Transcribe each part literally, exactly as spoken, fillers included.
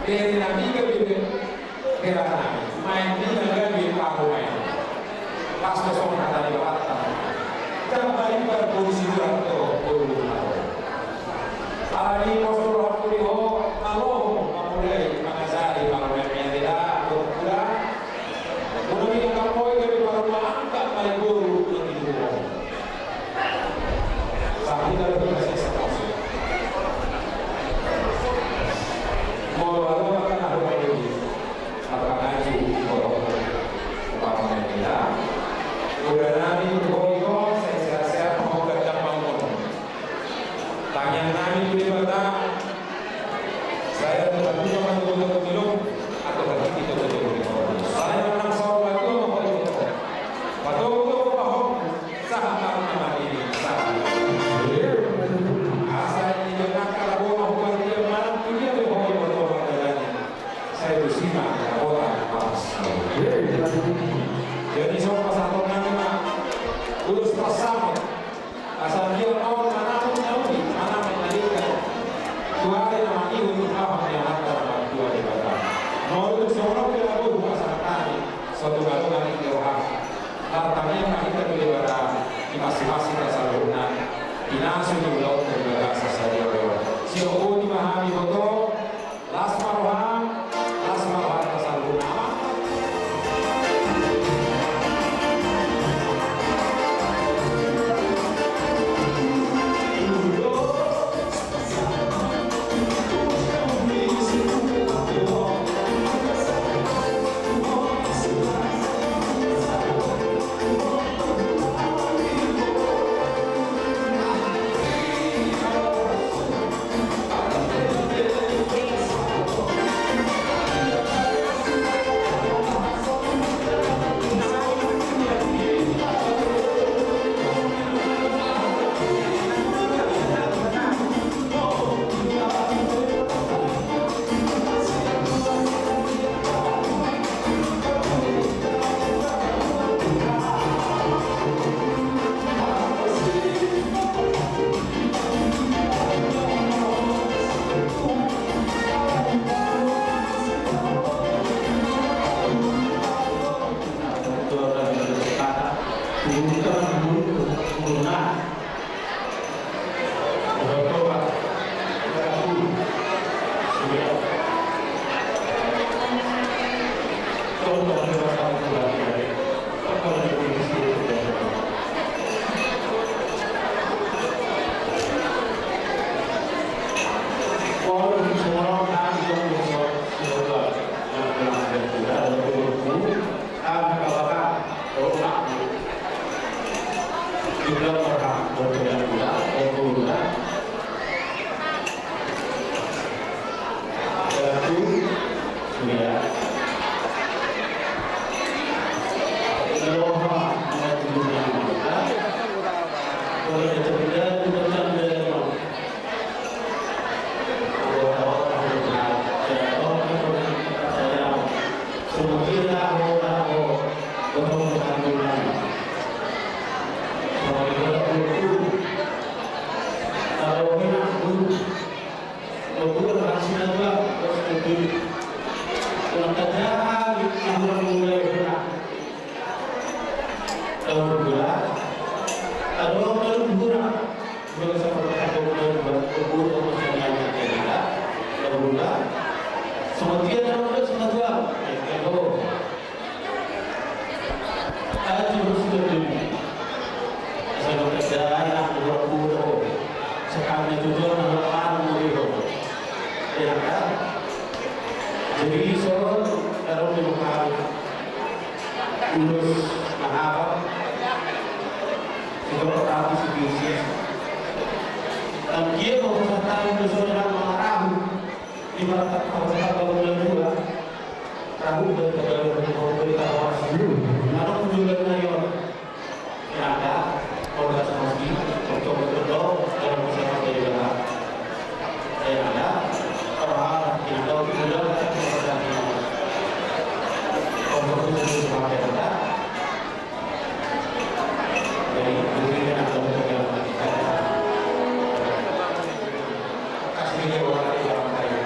Bere na piga be bere nami, maen ni na gabe parumaen. Pas do songon hata ni Debata. Jam malimbar boru Sibulan dohot boru Luna. Alani pos do rohangku di ho, na loho mamulai mangajari parumaen ni Debata dohot Luna. Unang i angka poi gabe parumaen angka maliboru na di luar. Sahita do kita sesa pos. Molo adong angka na hurang i, marpangaji, molo umpama nida. Udah nami, hoi ho, sai sehat-sehat, mau gajang bangun. Tangiang nami tu Debata, sai ro tu Debata manggohi ho tu milong, atau bagi kita tu Debata. Sai manang saur matua ma ho tu. Patogu tu ho pahompu, sahat ma ho na mangini, sahat. Asa i dengan kalaboan ho tu dia, manang tu dia be ho tu ho manggalani. Sai tu si ma kalaboan pas. Jadi so pasahaton nami ma, ulos pasamot. Asa dia mau manamut na uli, manamut na lingkar. Tuari na mangihut tu hahang ni Amanta na martua Debata. Molo tung songon on pe na boru pasahat nami, so tung adong nami di roha. Martangiang ma hita tu Debata, di masing-masing na saluhutna. Pinasu ni ulaon tu Debata sasadia ulaon. Sian on ma hami boto. Las ma roham, las ma roham, las ma roham. Jadi, so, kalau di rumah, ulos na haba, si doktor Agus, si Pius. Anggiat ma pasahat nami tu so, nang mangarahu, di mana tak pasahat, kalau mulai dua, rahu dan kebalik, kalau mulai tak horas. Nang ulos na yo. Inanta, Polres Moski, untuk betul dalam masyarakat dari dalam. Inanta, orang Inanta untuk betul dalam masyarakat dari dalam. Untuk betul dalam masyarakat. Jadi, jadi Inanta untuk dalam masyarakat. Kasih dia orang di dalam saya.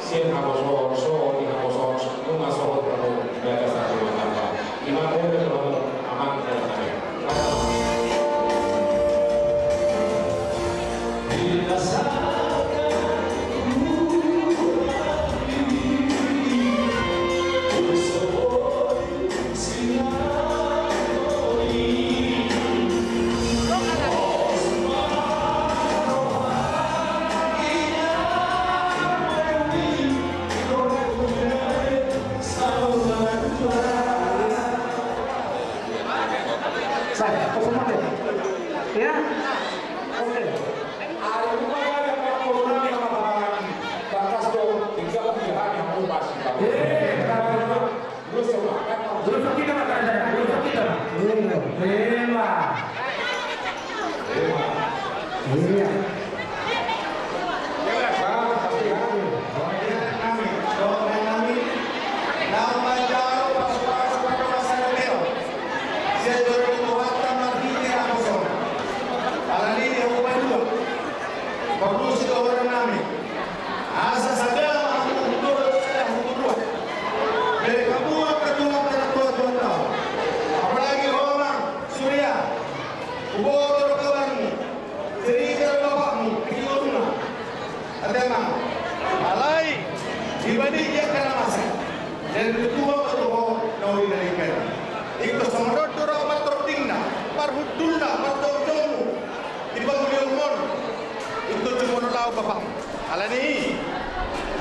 Sian haposohon, sohot di haposohon, nunga sohot hamu di bagasan rumah tangga. Ima muna tu hamu amang dan inang. Sa, oke, oke. Ya? Oke. Bakas do, tinggal di hari yang ubah sih, Pak. Eh, Terus kita makan, terus kita makan. Iya. Iya. Iya. Alani dia, perlu si orang nami. Asa sada ma hamu hundul sada hundul dua. Bere hamu angka tulang na tua-tua tau. Apalagi ho amang Surya. Huboto do kabarmu. Cerita do bapakmu di ngoluna. Ate amang. Alai. Dibalik ia kana masa. Dan ketua ma tu ho na uli dari kena. Ingkon songon on do ra martordingna, marhundulna, marjongjongmu. Di pangulionmon. Ingkon jumolo laho bapakmu. Alani i,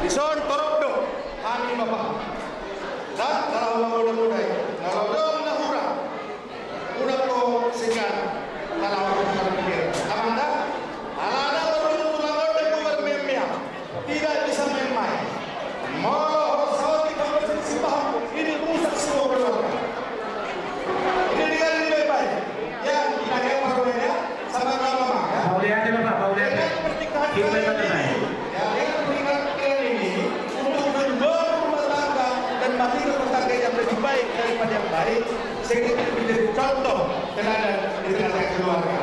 dison torop do hami bapa. Ndang na laho mangula-ngula i, na laho dong na hurang. Unang ho segan na laho marpikir. Amang da, alana maruntung tulang on do marmeam-meam. Tidak bisa main-main. Molo ho saotik hamu sipahammu, ini rusak semua keluarga. Ini dia lebih baik. Ya, kita lihat baru ya. Sama-sama, Pak, ya. Mauliate, Bapak, mauliate. Dengan pernikahan ini, ya, dengan pernikahan ini untuk membangun rumah tangga dan mahir rumah tangga yang lebih baik daripada yang baik, sehingga kita menjadi contoh teladan di tengah-tengah keluarga.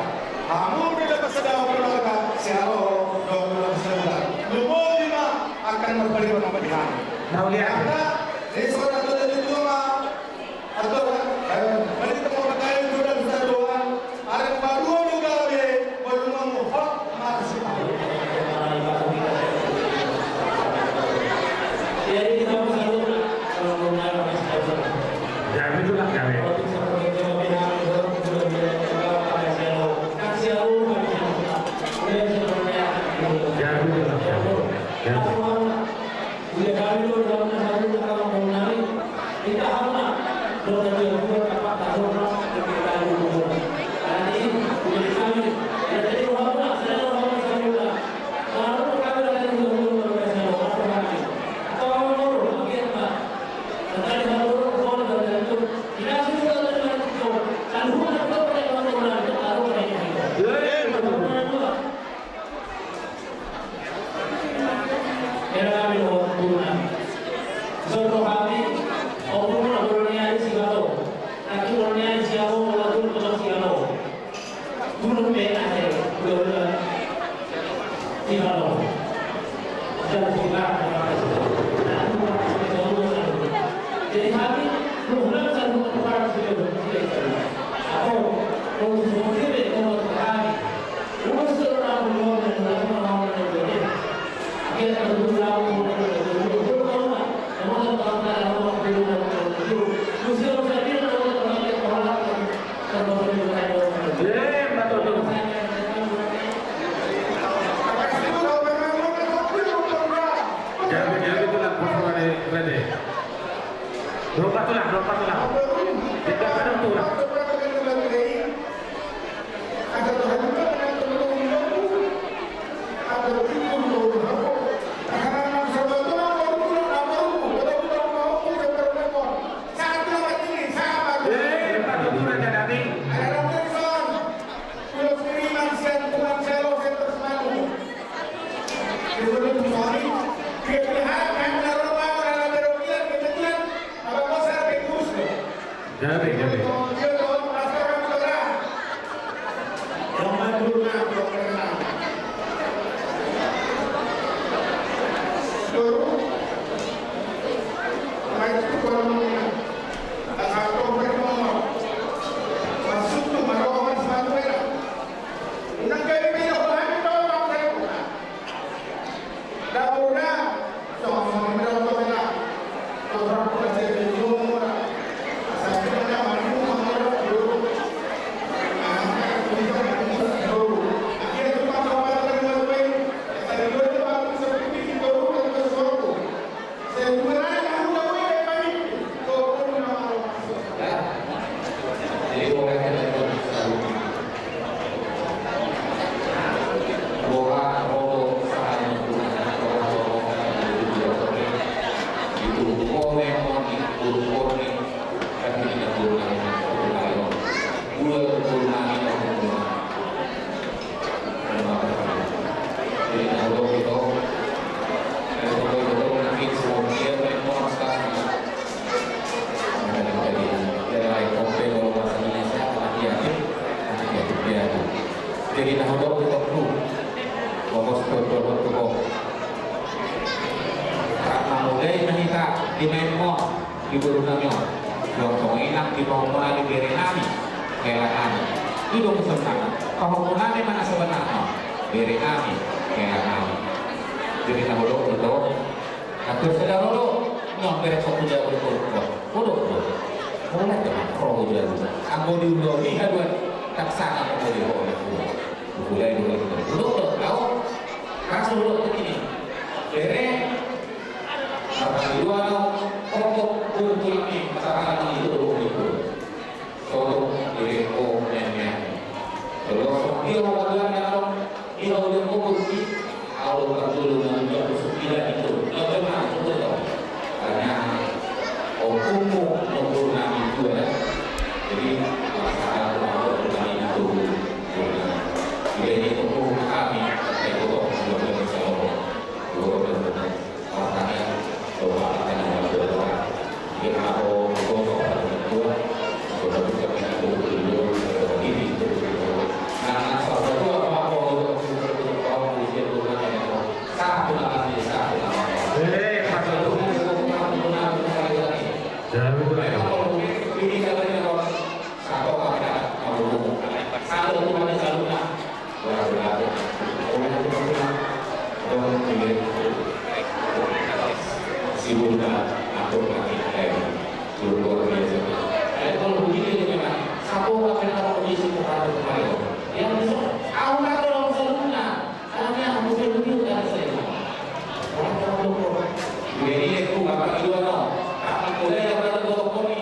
Hamu do dapat sedang keluarga, siapa do dapat sedang. Lumobi ma akan berbalik nama Tuhan. Mauliate. Maka, ini saudara-saudara di rumah, Atur, eh, mari kita mau pakai itu dan satu doang. Ada dua dua gawe, baru mau hot, masih tahu. Jadi kita mau satu, kalau mau naik, masih tahu. Ya, itulah gawe. Kalau bisa pakai jawab yang Jago, jago, tulang, pos, pos, pos, pos. Dompak, tulang, dompak, tulang. Tidak ada, tulang. Eh, Pak Gubernur, ada kami. Gabe, gabe. Jadi na hudok di tokku, bongos toltol tu ho. Karna mulai na hita di main mo. Di boru nami on, dong songon i nang di pahompu nami bere nami, hela nami. I do muse nang pahompu nami ma na sabanarna, bere nami, hela nami. Jadi na hudok do, atur sada ro do, nyon bere pahompu jago do, hudok do. Mulai do, ro do jago. Anggo di ulaon i haduan, taksana anggo di ho. Mulai do, hudok do, au. Kaso hudok do ini. Bere. Marhata dua do, pokok kultur ni masyarakat ni do, do, do. Sodok, ire, o, nyanyian. Terus, dia mau dua nyanyian, dia udah mau berhenti. Kalau tak dulu, nanti dia masuk tidak itu. Nggak pernah, itu tuh. Karena hukummu, hukum nami itu ya. Jadi, masalah hukum nami itu. Jadi, hukum kami, itu kok, belum bisa. Sibukna atur lagi, eh, luar biasa. Jadi kalau begini ini memang, satu apa yang orang punya sibuk atur kemarin. Yang besok, aku tak tahu sebelumnya, karena aku belum juga saya. Orang tahu dong. Jadi itu bapak dua no. Apa boleh ya, bapak dua kami?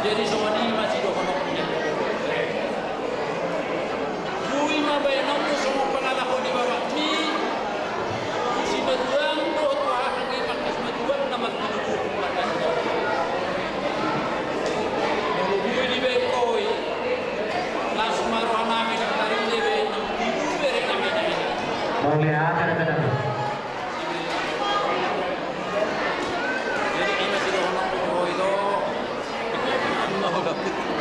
Jadi songon i ma sidohononku. Boi ma baenonmu songon pangalaho ni bapakmi. Simatuam do tu hahang i, mangkas ma Tuhan na martuduhon markas i. Molo boi dibaen ho i, las ma rohanami, na tarida baenonmu, tibu bere nami. Mauliate ma. Jadi ima sidohononku tu ho i do. Ima ho dapet.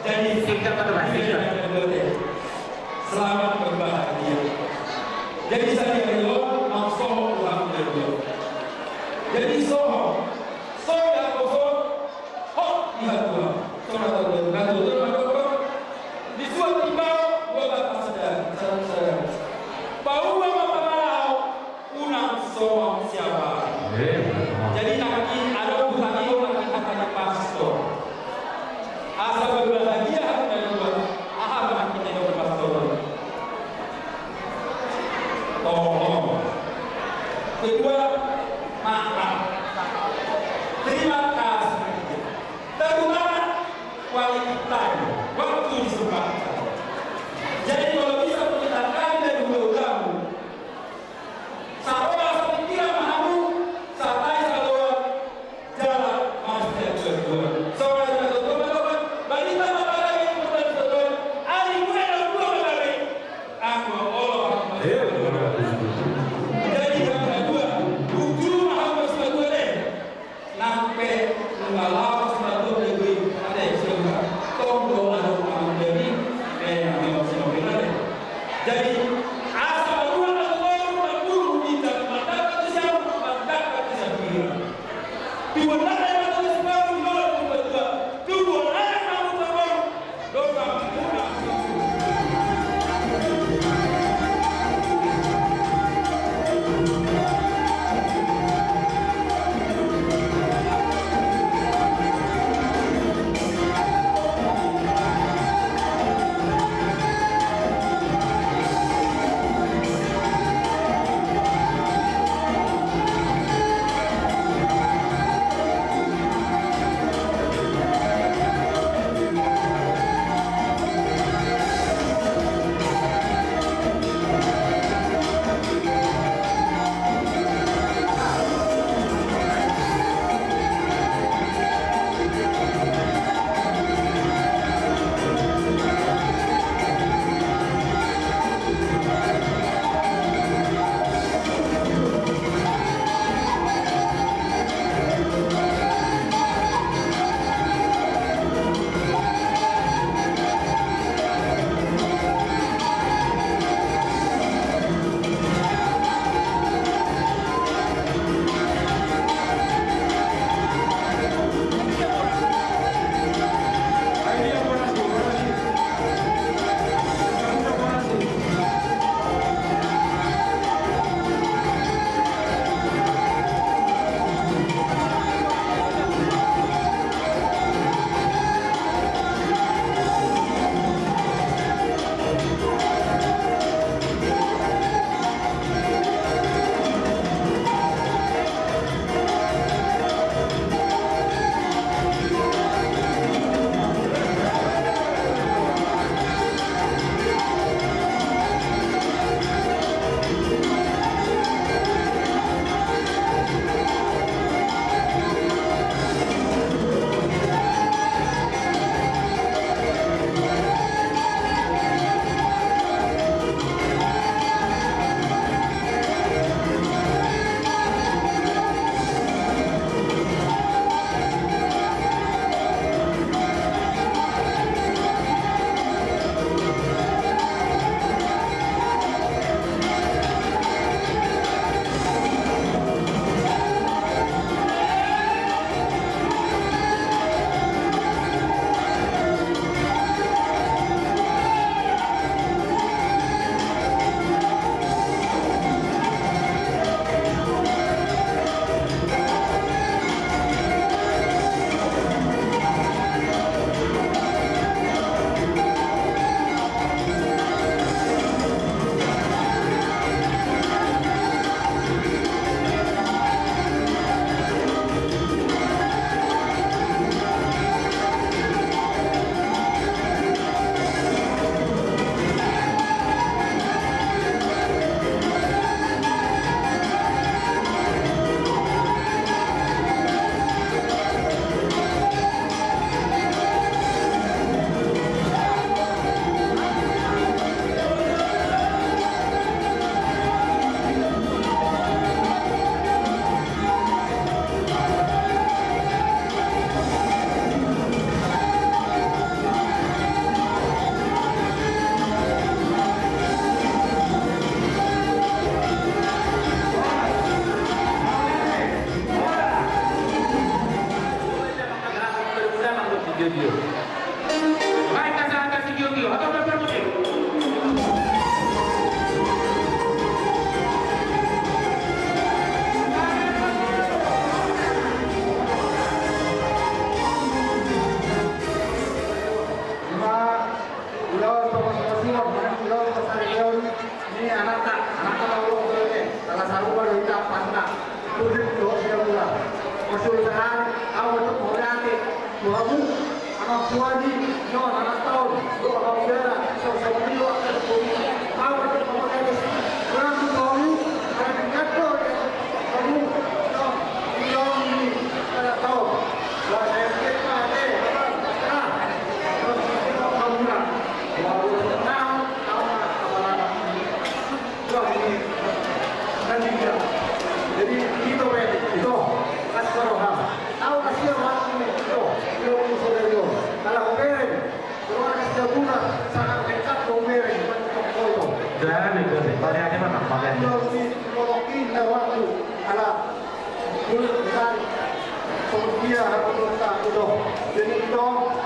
Jadi singkat atau nggak singkat? Selamat berbahagia. Jadi saya bilang langsung ulang kedua. Jadi so, so ya kosong, hok ya dua. So na tahu dan tahu dan tahu. Di suatu timbal dua kata saja, saja. Bahwa mama Unang songon siapa? Jadi nangkin adong hutangihon nangkin hata ni pastor. Asa berbahagia hata ni dua. Aha nangkin hata ni pastor? Tolong.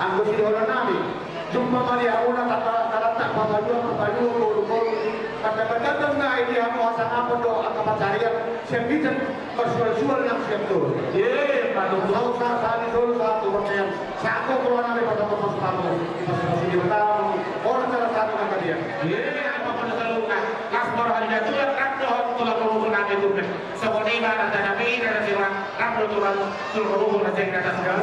Anggo sidohonon nami, jumpa ma di hamuna tata-, tarantak papaluan, papaluan, boru-boru. Tanda-tanda na i di hamu hasangapon dohot angka pansarian, sian bisan marsual-sual nang sian toru. Ye, patutu. Sahat-sahat ni solu sahat tu bontean. Sahat tu roha nami, patutu, patutu. Patutu, patutu. Horas sahat-sahat tu angka dia. Ye, apa pun Asmor haliga tulang, rap dohot tulang ruhut nami tulang. Songon i ma na tanapi na nasi orang, rap dohot tulang, tulang ruhut na seng kata tulang.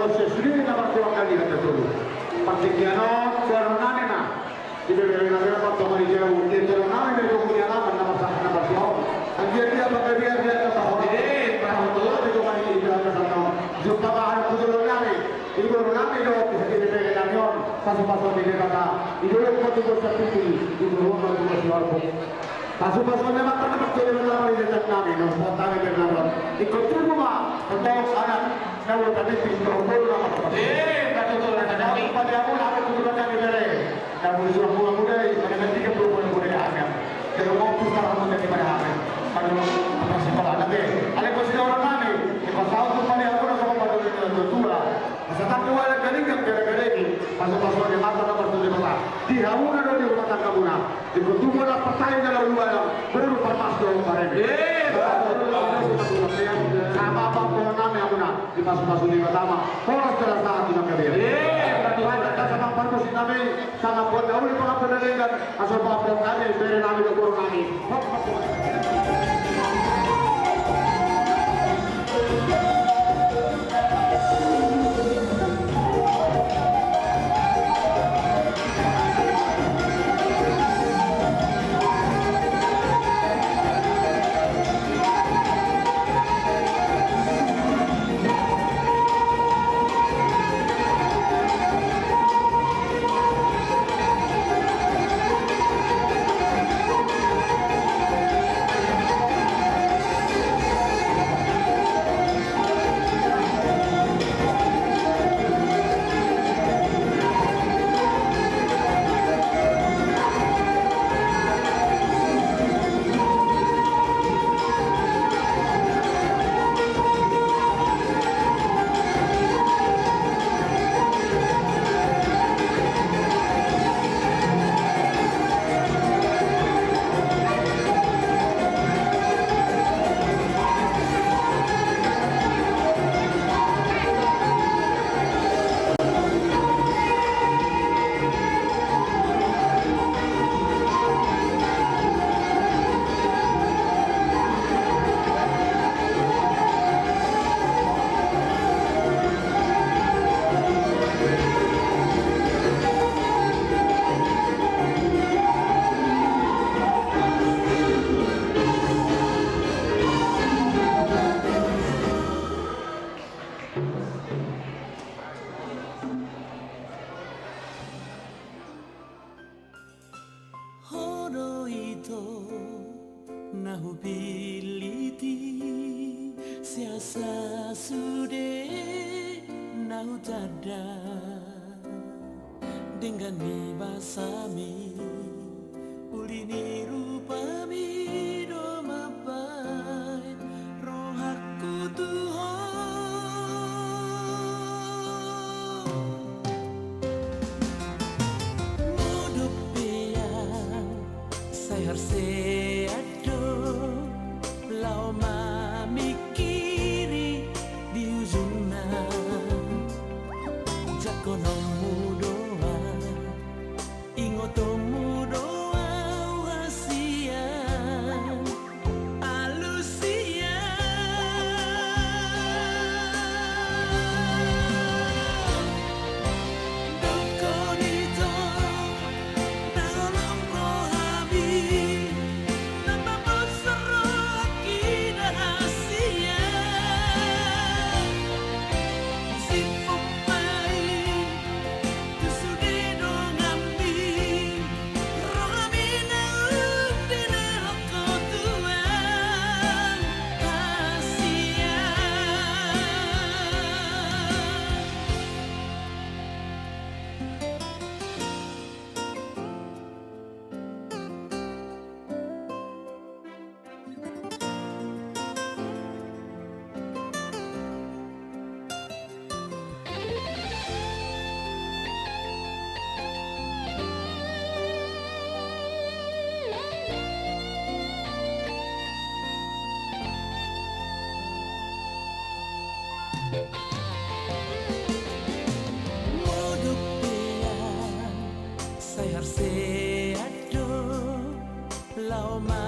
Sude na marjuang na liat na tolu. Partingkian on, baru nami ma. Di bebere nami on, partonga di jauh. Di tolu nami, bebere nami, na marsahat na marjuang. Anggiat dia pakai biar dia tetap hormat. Eh, paham tu. Di rumah ini, di rumah sana. Jumpa bahan kudulon nami. Di guru nami do, di bebere nami on. Pasu-pasu di Debata. Di dulu kau tunggu sepuluh. Di dulu kau tunggu sepuluh. Pasu-pasu on ma, tangkap tu di mana di jejak nami, na spontan di dalam. Ikut tunggu ma, tentang anak, na udah kami pintu, tunggu ma. Eh, betul, betul, betul. Pada aku lah, aku tunggu kami bere. Na udah suruh gua muda, pada ketiga puluh bulan muda ya, amin. Kalau mau pun salah mau jadi pada amin. Pada apa sekolah nanti? Ada kau sudah orang nami, di pasal tu pada aku lah sama pada orang tua. Asa tangki wala galingan gara-gara ini, pasu-pasu on ma, tangkap tu di mana. Di hamuna do di rumah tanggamuna. Di kutubona partai dalam dua dalam, baru parmas do pareme. Eh, betul. Sama apa pohon nami hamuna, di pasu-pasu di pertama. Poros jelas sangat di Manggabean. Eh, betul. Pada sama parmusi nami, sama buat dahulu pengampun dan dengan, asal bapak nami, bere nami, dokter nami. Hop, hop, hop. Ho do ito na hupillit i, sian sude na hutanda. Denggan ni basami, uli ni rupami do mambahen rohangku tu ho. Modom pe au sai harseat do laho mamingkiri di ujungna. Jangkononmu do au, ingotonmu do au hasian. Alusia. Dokkon ito na holong rohami, na mambosor rohangki da hasian. Sipuk ma i tu sude donganmi, rohami naung direhon ho tulang hasian. Modom pe au sai harseat do laho ma